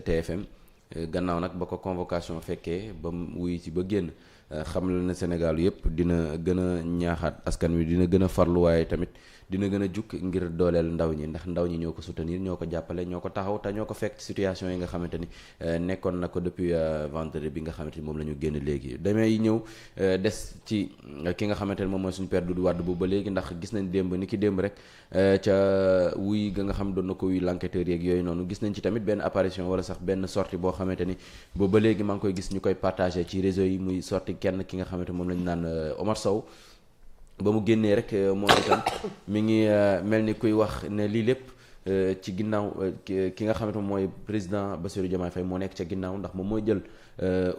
TFM gannaaw nag ba ko convocation fekkee ba mu wuyu ci ba génn xam la ne Sénégal yëpp dina gën a ñaaxaat askan wi dina gën a farlu waaye tamit dina gën a jukk ngir dooleel ndaw ñi ndax ndaw ñi ñoo ko soutenir ñoo ko jàppale ñoo ko taxaw te ñoo ko fekk ci situation yi nga xamante ni nekkoon na ko depuis vendredi bi nga xamante ni moom la ñu génn léegi damay ñëw des ci ki nga xamante ni moom mooy suñu père Doudou Wade boobu ba léegi ndax gis nañ démb ni ki démb rek ca wuy ga nga xam doon na ko wuy l'enquêteur yeeg yooyu noonu gis nañ ci tamit benn apparition wala sax benn sortie boo xamante ni boobu ba léegi maa ngi koy gis ñu koy partagé ci réseau yi muy sortie kenn ki nga xamante moom lañu naan Omar Sow ba mu génnee rek moom itam mi ngi mel ni kuy wax ne lii lépp ci ginnaaw ki nga xamante moom mooy président Bassirou Diomaye Faye moo nekk ca ginnaaw ndax moom mooy jël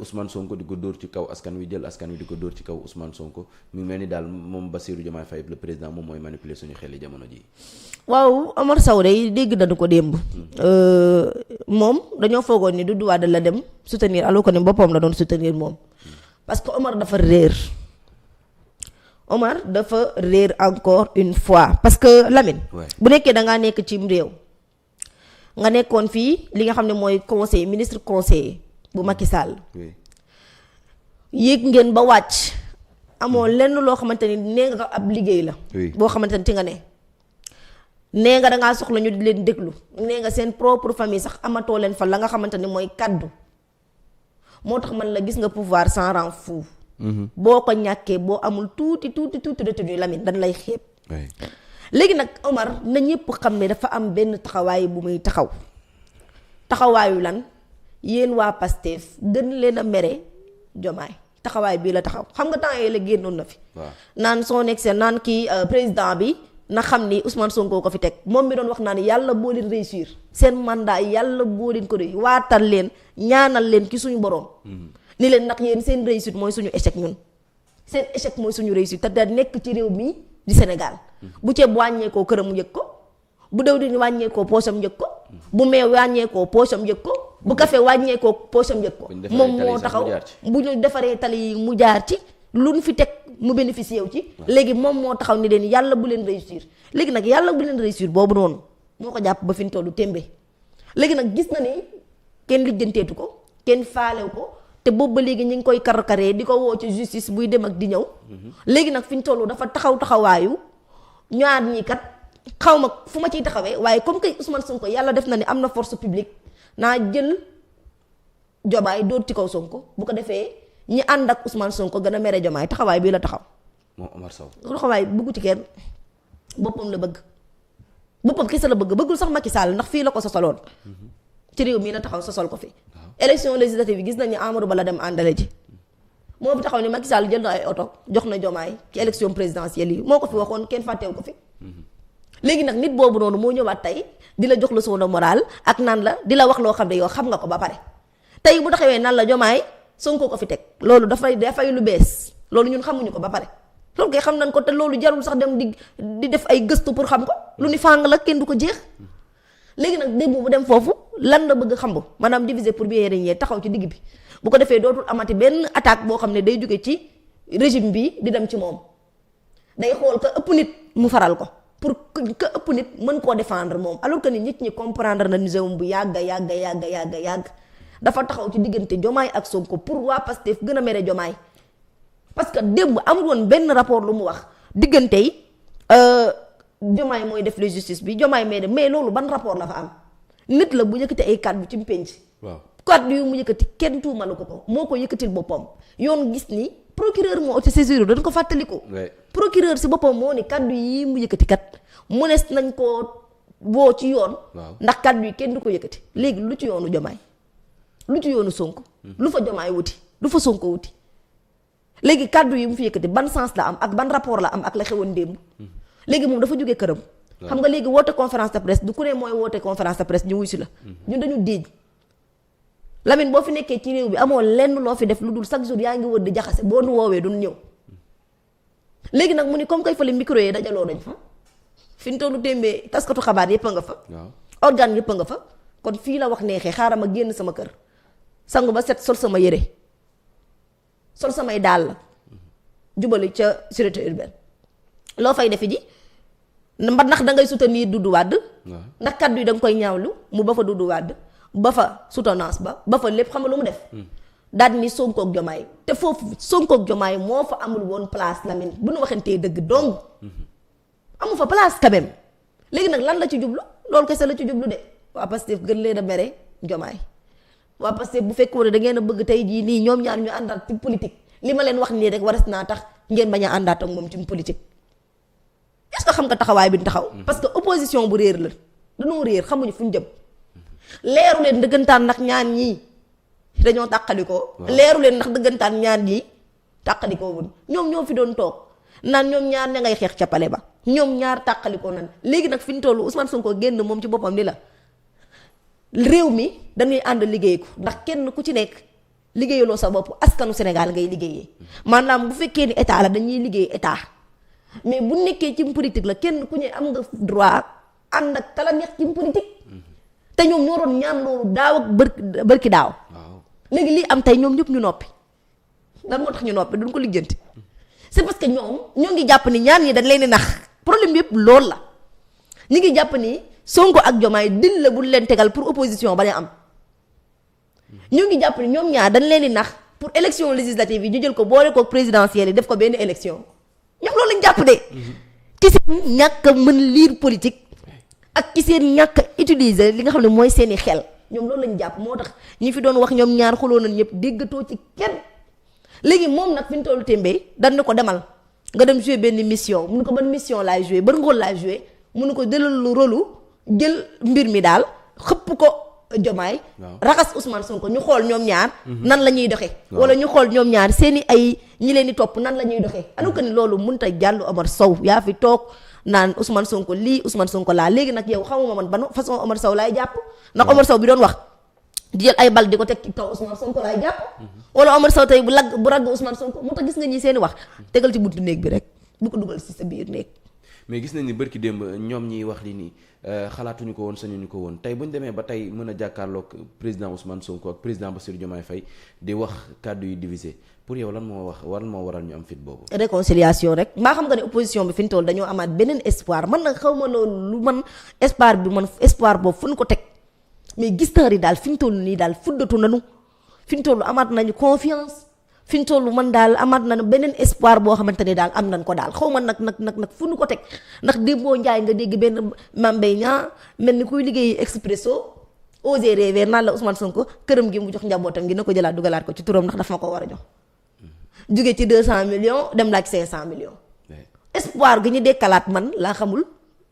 Ousmane Sonko di ko dóor ci kaw askan wi jël askan wi di ko dóor ci kaw Ousmane Sonko mi ngi mel ni daal moom Bassirou Diomaye Faye le président moom mooy manipuler suñu xel yi jamono ji. waaw Omar Sow day dégg nañu ko démb. moom dañoo foogoon ni Doudou Wade la dem soutenir alors que ne boppam la doon soutenir moom parce que Omar dafa réer. Omar dafa réer encore une fois parce que Lamine bu nekkee da ngaa nekk ci réew nga nekkoon fii li nga xam ne mooy conseiller ministre conseiller bu Macky Sall yéeg ngeen ba wàcc amoo lenn loo xamante ni nee nga ab liggéey la boo xamante ni ci nga ne nee nga dangaa soxla ñu di leen déglu nee nga seen propre famille sax amatoo leen fa la nga xamante ni mooy kaddu moo tax man la gis nga pouvoir sans rang fou boo ko ñàkkee boo amul tuuti retenu Lamine dañ lay xeeb. léegi nag Omar na ñëpp xam ne dafa am benn taxawaay bu muy taxawaayu lan yéen waa Pastef gën leen a mere Jomaay taxawaay bii la taxaw xam nga temps yii la génnoon na fi. naan son excellence naan kii président bi na xam ni Ousmane Sonko ko fi teg moom mi doon wax naa ni yàlla boo leen réussir seen mandat yàlla boo leen ko réussir waatal leen ñaanal leen ci suñu borom. ni leen nag yéen seen réussite mooy suñu échec ñun seen échec mooy suñu réussite te da nekk ci réew mi di Sénégal bu ceeb wàññeekoo këram yëg ko bu dawlin wàññeekoo poosam yëg ko bu meew wàññeekoo poosam yëg ko bu café wàññeekoo poosam yëg ko moom moo taxaw bu ñu defaree tali yi mu jaar ci lu ñu fi teg mu bénéficié wu ci léegi moom moo taxaw ni leen yàlla bu leen réussir léegi nag yàlla bu leen réussir boobu noonu moo ko jàpp ba fi ñu tollu témbe léegi nag gis na ni kenn lijjanteetu ko kenn faalew ko te boobu ba léegi ñu ngi koy karkaree di ko woo ci justice buy dem ak di ñëw léegi nag fi ñu toll dafa taxawaayu ñaar ñii kat xaw ma fu ma ciy taxawee waaye comme que Ousmane Sonko yàlla def na ni am na force publique naa jël Jomaay dóor ci kaw Sonko bu ko defee ñi ànd ak Ousmane Sonko gën a mere Jomaay taxawaay bii la taxaw. moom Omar Sow taxawaay bëggu ci kenn boppam la bëgg boppam kese la bëggul sax Macky Sall ndax fii la ko sosaloon ci réew mii la taxaw sosal ko fi. élection législative yi gis nañu Amadou Ba la dem àndale ji moo fi taxaw ni Macky Sall jël na ay oto jox na Jomaay ci élection présidentielle yi moo ko fi waxoon kenn fàttewu ko fi léegi nag nit boobu noonu moo ñëwaat tey di la jox leçon de morale ak naan la di la wax loo xam ne yow xam nga ko ba pare tey bu taxawee naan la Jomaay Sonko ko fi teg loolu dafay lu bees loolu ñun xamuñu ko ba pare loolu kay xam nañ ko te loolu jarul sax dem di def ay gëstu pour xam ko lu ni fàng la kenn du ko jeex léegi nag démb bu dem foofu lan la bëgg xamb maanaam diviser pour bien régner taxaw ci digg bi bu ko defee dootul amati benn attaque boo xam ne day jóge ci régime bi di dem ci moom day xool ka ëpp nit mu faral ko pour ka ëpp nit mën koo défendre moom alors que ni nit ñi comprendre na muséum bu yàgg dafa taxaw ci diggante Jomaay ak Sonko pour waa Pastef gën a mere Jomaay parce que démb amul woon benn rapport lu mu wax diggante yi Jomaay mooy def la justice bi Jomaay may def mais loolu ban rapport la fa am nit la bu yëkkati ay kàddu ci penc. waaw kàddu yu mu yëkkati kenn tuumalu ko moo ko yëkkatil boppam yoon gis ni procureur moo ci saisir dañ ko fàttaliku. procureur si boppam moo ni kàddu yi mu yëkkati kat mënees nañ koo woo ci yoon. ndax kàddu yi kenn du ko yëkkati léegi lu ci yoonu Jomaay lu ci yoonu Sonko. lu fa Jomaay wuti lu fa Sonko wuti léegi kàddu yi mu fi yëkkati ban sens la am ak ban rapport la am ak la xewoon démb. léegi moom dafa jógee këram. xam nga léegi woote conférence de presse du ku ne mooy woote conférence de presse ñu wuy si la. ñun dañu déej Lamine boo fi nekkee ci réew bi amoo lenn loo fi def lu dul chaque jour yaa ngi wër di jaxase boo nu woowee duñ ñëw. léegi nag mu ni comme koy fële micro yi dajaloo nañ fa fi ñu tollu témbee taskatu xabaar yëpp a nga fa. organe yëpp a nga fa kon fii la wax neexee xaaral ma génn sama kër sangu ba set sol sama yére sol samay dàll jubali ca sûreté urbaine loo fay defi ji. ndax da ngay soutenir Doudou Wade ndax kaddu yi da nga koy ñaawlu mu ba fa Doudou Wade ba fa soutenance ba fa lépp xam nga lu mu def. daal ni Sonko ak Diomaye te foofu Sonko ak Diomaye moo fa amul woon place Lamine bu nu waxantee dëgg donc amu fa place quand même léegi nag lan la ci jublu loolu kese la ci jublu de waa Pastef gën leen a mere Diomaye waa Pastef bu fekkoon da ngeen a bëgg tey jii nii ñoom ñaar ñu àndaat ci politique li ma leen wax nii rek waras naa tax ngeen bañ a àndaat ak moom ci politique est-ce que xam nga taxawaay bi ñu taxaw. parce que opposition bu réer la dañoo réer xamuñu fu ñu jëm leeru leen dëggantaan ndax ñaan ñii dañoo tàqalikoo leeru leen ndax dëggantaan ñaan ñii tàqalikoo wuñ ñoom ñoo fi doon toog naan ñoom ñaar ña ngay xeex ca pale ba ñoom ñaar tàqalikoo nan léegi nag fi ñu toll Ousmane Sonko génn moom ci boppam ni la réew mi dañuy ànd liggéey ko ndax kenn ku ci nekk liggéeyaloo sa bopp askanu Sénégal ngay liggéeyee maanaam bu fekkee ni état la dañuy liggéey état mais bu nekkee ci politique la kenn ku ne am nga droit ànd ak kala neex ci politique te ñoom ñoo doon ñaan loolu daaw ak bërki daaw léegi lii am tey ñoom ñëpp ñu noppi lan moo tax ñu noppi duñ ko lijjanti c'est parce que ñoom ñoo ngi jàpp ni ñaan ñi dañ leen di nax problème bi yëpp loolu la ñu ngi jàpp ni Sonko ak Diomaye dil la bu leen tegal pour opposition bañ a am ñoo ngi jàpp ni ñoom ñaar dañ leen di nax pour élection législative yi ñu jël ko boole ko présidentielle yi def ko benn élection ñoom loolu lañ jàpp de ci seen ñàkk a mën lire politique ak ci seen ñàkk a utiliser li nga xam ne mooy seeni xel ñoom loolu lañ jàpp moo tax ñi fi doon wax ñoom ñaar xuloo nañ ñëpp déggatoo ci kenn léegi moom nag fi ñu tollu témbee dañ ne ko demal nga dem jouer benn mission mu ne ko ban mission laay jouer ban rôle laay jouer mu ne ko jëlal lu rôlu jël mbir mi daal xëpp ko Diomaye raxas Ousmane Sonko ñu xool ñoom ñaar nan la ñuy doxee wala ñu xool ñoom ñaar seeni ay ñi leen di topp nan la ñuy doxee alors que ni loolu mënut a jàll Omar Sow yaa fi toog naan Ousmane Sonko lii Ousmane Sonko laa léegi nag yow xamuma man ban façon Omar Sow laay jàpp ndax Omar Sow bi doon wax di jël ay bal di ko teg ci kaw Ousmane Sonko laay jàpp wala Omar Sow tey bu ragg Ousmane Sonko moo tax gis nga ñi seeni wax tegal ci buntu néeg bi rek bu ko dugal ci sa biir néeg mais gis nañ ni bërki démb ñoom ñiy wax li nii xalaatuñu ko woon sañuñu ko woon tey bu ñu demee ba tey mën a jàkkaarloog président Ousmane Sonko ak président Bassirou Diomaye Faye di wax kàddu yu divisé pour yow lan moo waral ñu am fit boobu. réconciliation rek maa xam nga ne opposition bi fi ñu toll dañoo amaat beneen espoir man nag xaw ma loolu lu man espoir boobu fu ñu ko teg mais gis naa ni daal fi ñu toll nii daal fuddatu nañu fi ñu toll amaat nañu confiance. fi ñu toll man daal amaat na beneen espoir boo xamante ne daal am nañ ko daal xaw ma nag fu nu ko teg ndax démboo njaay nga dégg benn Mame Mbaye Niang mel ni kuy liggéey Expresso osé rêver naan la Ousmane Sonko këram gi mu jox njabootam gi na ko jëlaat dugalaat ko ci turam ndax dafa ma ko war a jox jóge ci 200 millions dem laaj 500 millions espoir gi ñu dekkalaat man laa xamul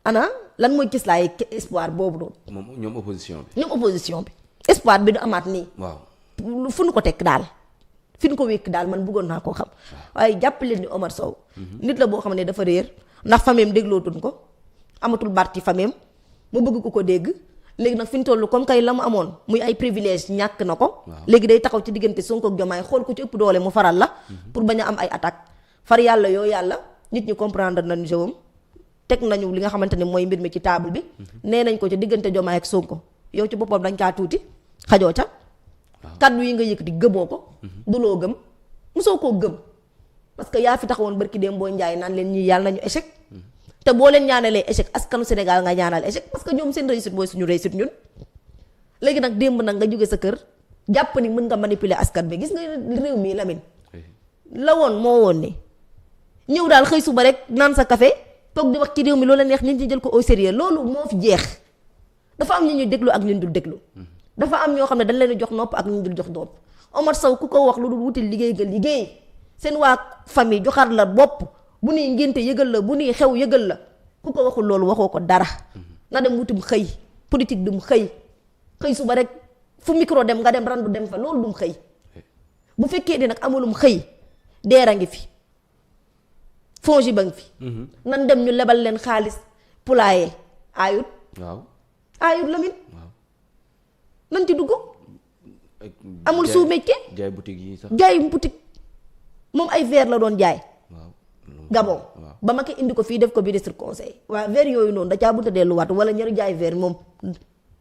ana lan mooy gis laay espoir boobu noonu moom ñoom opposition bi espoir bi du amaat nii waaw fu nu ko teg daal fi ñu ko wékk daal man bëggoon naa koo xam waaye jàppale ni Omar Sow nit la boo xam ne dafa réer ndax fameem déglootuñ ko amatul baat ci fameem mu bëgg ko dégg léegi nag fi ñu toll comme kay la mu amoon muy ay privilège ñàkk na ko léegi day taxaw ci diggante Sonko ak Diomaye xool ko ci ëpp doole mu faral la pour bañ a am ay attaque far yàlla yoo yàlla nit ñi comprendre nañu jëwam teg nañu li nga xamante ne mooy mbir mi ci table bi nee nañ ko ci diggante Diomaye ak Sonko yow ci boppam dañ kaa tuuti xajoo ca kaddu yi nga yëkkati gëmoo ko du loo gëm mosoo koo gëm parce que yaa fi taxawoon barki dem boo njaay naan leen ñii yàlla nañu échec te boo leen ñaanalee échec askanu Sénégal nga ñaanal échec parce que ñoom seen réussite mooy suñu réussite ñun léegi nag démb nag nga jóge sa kër jàpp ni mën nga manipuler askan bi gis nga réew mi Lamine la woon moo woon ni ñëw daal xëy suba rek naan sa café toog di wax ci réew mi loola neex nit ñi jël ko au sérieux loolu moo fi jeex dafa am ñu ñuy déglu ak ñu dul déglu dafa am ñoo xam ne dañ leen jox nopp ak ñu dul jox nopp Omar Sow ku ko wax lu dul wutil liggéey nga liggéey seen waa famille joxaat la bopp bu nuy ngénte yëgal la bu nuy xew yëgal la ku ko waxul loolu waxoo ko dara na dem wutum xëy politique dum xëy suba rek fu micro dem nga dem randu dem fa loolu dum xëy bu fekkee ni nag amulum xëy deera ngi fi fongi ba ngi fi nan dem ñu lebal leen xaalis poulailler aayut aayut Lamine nan ci dugg amul sous métier jaay boutique yi sax jaay boutique moom ay verre la doon jaay Gabon ba ma ko indi ko fii def ko ministre conseil waaw verre yooyu noonu da caa bunta delluwaat wala ñaari jaay verre moom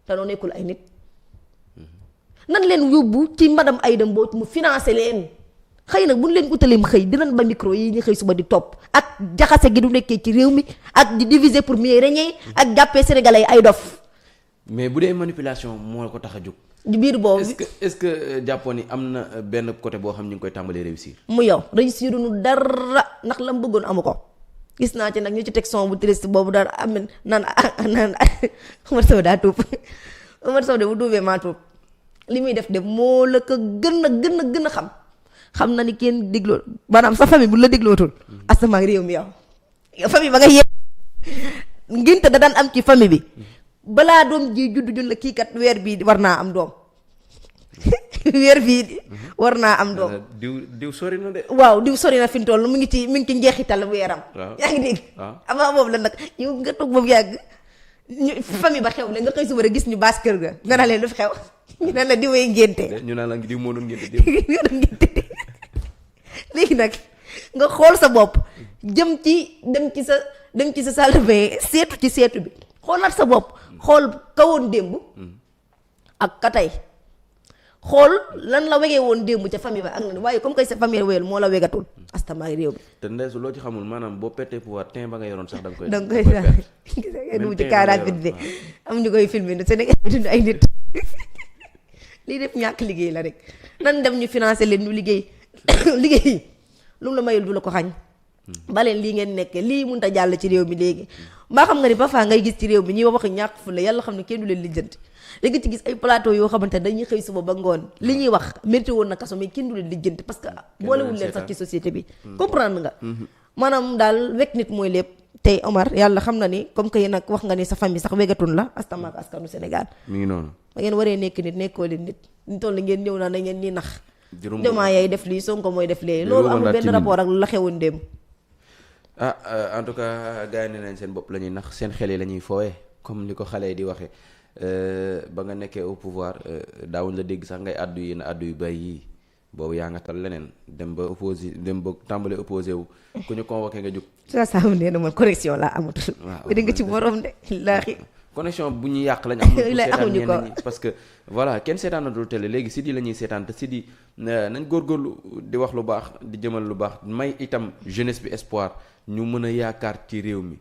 te noo nekkul ay nit nan leen yóbbu ci madame Aïda Mbodj mu financé leen xëy nag bu ñu leen utalim xëy dinañ ba micro yi ñu xëy suba di topp ak jaxase gi du nekkee ci réew mi ak di diviser pour mieux régner ak jàppee sénégalais ay dof mais bu dee manipulation moo ko tax a jóg biir boobu. est-ce que jàppoon ni am na benn côté boo xam ñu ngi koy tàmbalee réussir. mu yow réussir nu dara ndax la mu bëggoon amu ko. gis naa ci nag ñu ci teg son bu triste boobu daal am naan Omar Sow daa tuub Omar Sow de bu tuubee maa tuub li muy def de moo la ko gën a xam na ni kenn dégloo maanaam sa famille bu la déglootul asamaa ak réew mi yow famille ba nga yee ngénte da daan am ci famille bi balaa doom ji juddu jun la kii kat weer bii war naa am doom weer bii war naa am doom. diw sori na de. waaw diw sori na fi mu toll mi ngi ci njeexital weeram. yaa ngi dégg. avant boobu la nag yow nga toog boobu yàgg ñu famille ba xew le nga xëy suba rek gis ñu baas kër ga nga naa leen lu fi xew ñu naan la diwee ngénte. ñu naan la diw moo doon ngénte léegi nag nga xool sa bopp dem ci sa salle de bain seetu bi xoolaat sa bopp xool kawoon démb ak ka tey xool lan la wegee woon démb ca famille ba ak na waaye comme kay sa famille wéyal moo la wegatul astama réew bi te ndeesu loo ci xamul maanaam boo pété pouvoir ten ba nga yoroon sax da nga koy dugg ci car rapide bi am ñu koy filmer ne Sénégal bi dund ay nit lii def ñàkk liggéey la rek nan dem ñu financer leen ñu liggéey lu mu la mayul du la ko xañ baleen lii ngeen nekkee lii mënut a jàll ci réew mi léegi mbaa xam nga ni parfois ngay gis ci réew mi ñuy wax ñàkk fu la yàlla xam ne kenn du leen lijjanti léegi ci gis ay plateau yoo xamante ne dañuy xëy suba ba ngoon li ñuy wax mérité woon na kaso mais kenn du leen lijjanti parce que boolewul leen sax ci société bi comprendre nga maanaam daal wekk nit mooy lépp tey Omar yàlla xam na ni comme que nag wax nga ni sa famille sax wegatun la astama ak askanu Sénégal mi ngi noonu ba ngeen waree nekk nit nekkoo leen nit ñu toll ngeen ñëw naa na ngeen ni nax demaa yaay def lii Sonko mooy def lee loolu amul benn rapport ak la xewoon démb en tout cas gars yi ne nañ seen bopp la ñuy nax seen xel yi la ñuy fooye comme ni ko xale yi di waxee ba nga nekkee au pouvoir daawuñ la dégg sax ngay addu yi na addu yu bay yii boobu yaa nga tal leneen dem ba tàmbale opposé wu ku ñu convoqué nga jóg ça mu nee na man correction laa amatul di nga ci borom de laaxi connexion bu ñu yàq lañ amul seetaan amuñu ko ñenn ñi parce que voilà kenn seetaanatul télé léegi si di la ñuy seetaan te si di nañ góorgóorlu di wax lu baax di jëmal lu baax may itam jeunesse bi espoir ñu mën a yaakaar ci réew mi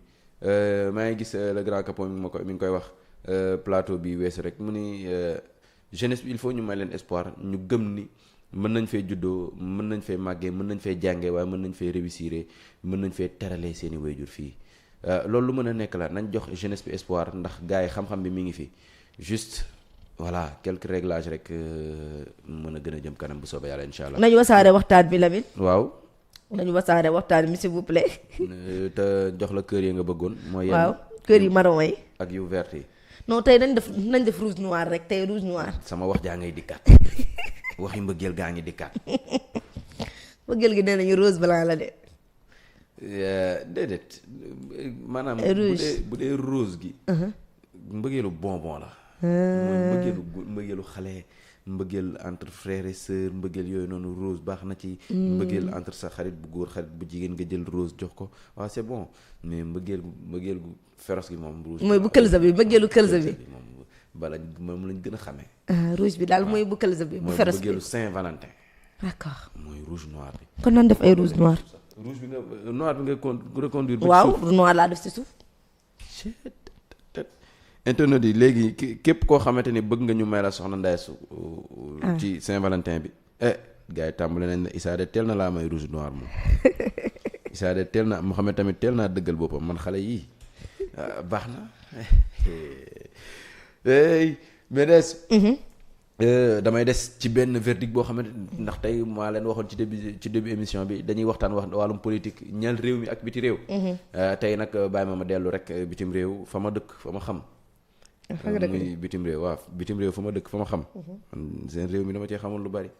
maa ngi gis le grand capon mi ngi koy wax plateau bi weesu rek mu ni jeunesse bi il faut ñu may leen espoir ñu gëm ni mën nañ fee juddoo mën nañ fee màggee mën nañ fee jàngee waaye mën nañ fee réussir mën nañ fee teralee seeni wayjur fii loolu lu mën a nekk la nañ jox jeunesse bi espoir ndax gars yi xam-xam bi mi ngi fi juste voilà quelques réglages rek mën a gën a jëm kanam bu soobee yàlla incha allah. nañu wasaare waxtaan bi Lamine. waaw. nañu wasaare waxtaan bi s'il vous plaît. te jox la kër yi nga bëggoon. mooy yenn waaw kër yi marron yi. ak yu vert yi. non tey nañ def rouge noir rek tey rouge noir. sama wax jaa ngay dikkaat waxi mbëggeel gaa ngi dikkaat. mbëggeel gi nee nañu rose blanc la de. déedéet maanaam bu dee rose gi mbëggeelu bonbon la mooy mbëggeelu xale mbëggeel entre frère et sœur mbëggeel yooyu noonu rose baax na ci mbëggeel entre sa xarit bu góor xarit bu jigéen nga jël rose jox ko waaw c'est bon mais mbëggeel gu féroce gi moom rouge mooy bu këlsa bi mbëggeelu këlsa bi moom bala moom lañ gën a xamee rouge bi daal mooy bu këlsa bi bu féroce bi mbëggeelu Saint-Valentin d'accord mooy rouge noir bi kon nan def ay rouge noir rouge bi nga noir bi nga reconduire. waaw noir laa def ci suuf. internet yi léegi képp koo xamante ni bëgg nga ñu may la soxna Ndeye Sow ci Saint-Valentin bi gars yi tàmbale nañ ne Issa de teel na laa may rouge noir moom Issa de teel na Mouhamed tamit teel naa dëggal boppam man xale yii baax na mais damay des ci benn verdict boo xamante ndax tey maa leen waxoon ci début émission bi dañuy waxtaan wàllum politique ñeel réew mi ak biti réew tey nag bàyyi ma dellu rek bitim réew fa ma dëkk fa ma xam muy bitim réew waaw bitim réew fa ma dëkk fa ma xam seen réew mi dama cee xamul lu bari